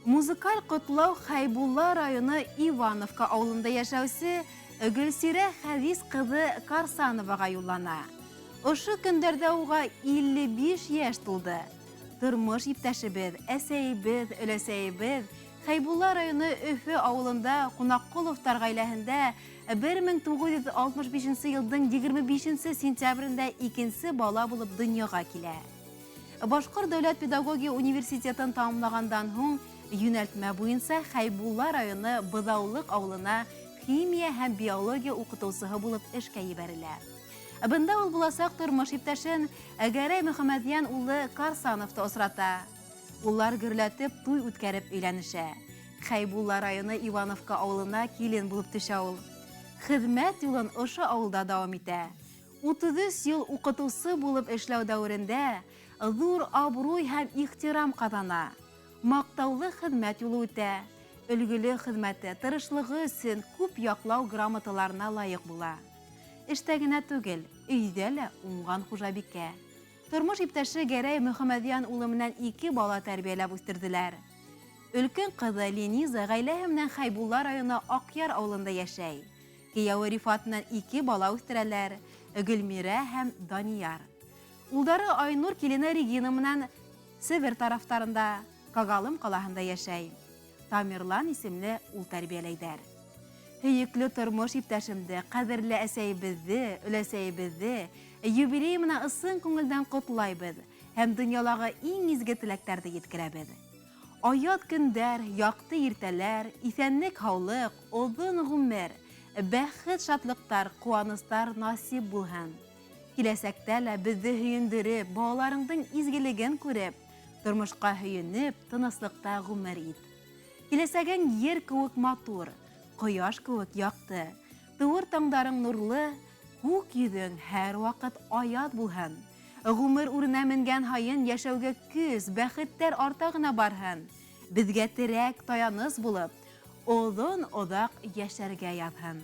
Музыкаль ҡотлау Хәйбулла районы Ивановка ауылында йәшәүсе Гөлсирә Хәҙис ҡыҙы Карсановаға юллана. Ошо көндәрҙә уға 55 йәш тулды. Тормош иптәшебеҙ, әсәйебеҙ, өләсәйебеҙ Хәйбулла районы Өфө ауылында Ҡунаҡҡоловтар ғаиләһендә 1965 йылдың 25 сентябрендә икенсе бала булып донъяға килә. Башҡорт дәүләт педагогия университетын тамамлағандан һуң йүнәлтмә буйынса Хәйбулла районы Быҙаулыҡ ауылына химия һәм биология уҡытыусыһы булып эшкә ебәрелә. Бында ул буласаҡ тормош иптәшен Гәрәй Мөхәммәдйән улы Карсановты осрата. Улар гөрләтеп туй үткәреп өйләнешә. Хәйбулла районы Ивановка ауылына килен булып төшә ул. Хеҙмәт юлын ошо ауылда дауам итә. 33 йыл уҡытыусы булып эшләү дәүерендә ҙур абруй һәм ихтирам ҡаҙана. Маҡтаулы хеҙмәт юлы үтә. Өлгөлө хеҙмәте, тырышлығы өсөн күп яҡлау грамоталарына лайыҡ була. Эштә генә түгел, өйҙә лә уңған хужабикә. Тормош иптәше Гәрәй Мөхәммәдйән улы менән ике бала тәрбиәләп үҫтерҙеләр. Өлкән ҡыҙы Лениза ғаиләһе менән Хәйбулла районы Аҡъяр ауылында йәшәй. Кейәүе Рифат менән ике бала үҫтерәләр, Гөлмирә һәм Данияр. Улдары Айнур килене Регина менән Себер тарафтарында, Кагалым ҡалаһында йәшәй. Тамерлан исемле ул тәрбиәләйҙәр. Һөйөклө тормош иптәшемде, ҡәҙерле әсәйебеҙҙе, өләсәйебеҙҙе юбилей менән ысын күңелдән ҡотлайбыҙ һәм донъялағы иң изге теләктәрҙе еткерәбеҙ. Аяҙ көндәр, яҡты иртәләр, иҫәнлек, һаулыҡ, оҙон ғүмер, бәхет, шатлыҡтар, ҡыуаныстар насип булһын. Киләсәктә лә беҙҙе һөйөндөрөп, балаларыңдың изгелеген күреп, тормошҡа һөйөнөп, тыныслыҡта ғүмер ит. Киләсәгең ер кеүек матур, ҡояш кеүек яҡты, тыуыр таңдарың нурлы, күк йөҙөң һәр ваҡыт аяҙ булһын. Ғүмер үренә менгән һайын йәшәүгә көс, бәхеттәр арта ғына барһын. Беҙгә терәк, таяныс булып, оҙон оҙаҡ йәшәргә яҙһын.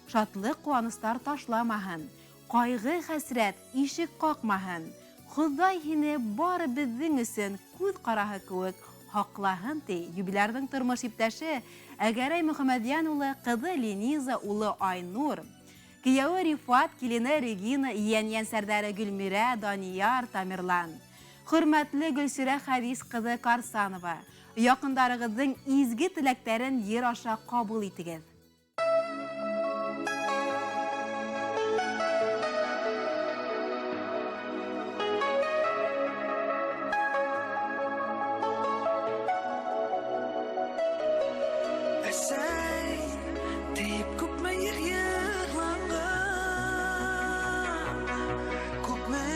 Шатлыҡ ҡыуаныстар ташламаһын, ҡайғы хәсрәт ишек ҡаҡмаһын. Хоҙай һине бары беҙҙең өсөн күҙ ҡараһы кеүек һаҡлаһын, ти юбилярҙың тормош иптәше Гәрәй Мөхәммәдйән улы, ҡыҙы Лениза, улы Айнур. Кейәүе Рифат, килене Регина, ейән-ейәнсәрҙәре Гөлмирә, Данияр, Тамерлан. Хөрмәтле Гөлсирә Хәдис ҡыҙы Карсанова, яҡындарығыҙҙың изге теләктәрен ер аша ҡабул итегеҙ. Әсәй тип күпме ир йырланған, күпме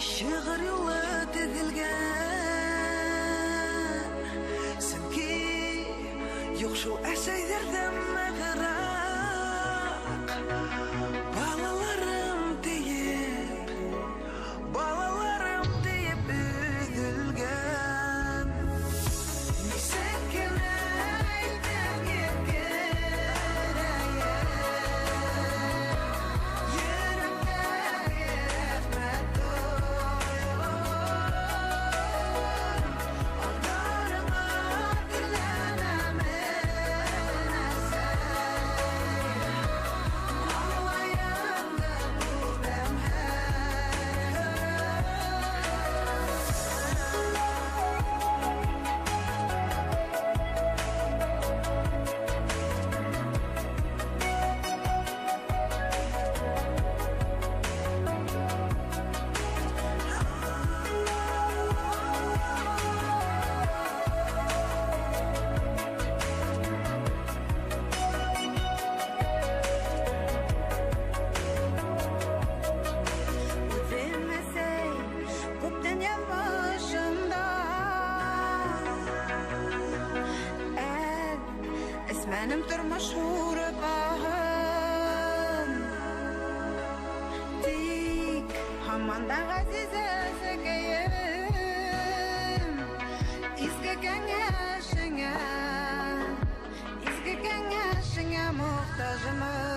шиғыр юлы теҙелгән. Сөнки юҡ шул әсәйҙәрҙән нығыраҡ. Балаларым тиеп, балаларым тиеп өҙөлгән. Нисек кенә әйтеп еткерәйем, йөрәктәге рәхмәт тойғом. Алдарыңа терләнәмен, әсәй. Маңлайыңды күрәм һәр. Үҙем әсәй, күптән яҙмышымда. Эсмәнем тормош һурпаһын. Тик һаман да ғәзиз әсәкәйем, изге кәңәшеңә, изге кәңәшеңә мохтажмын.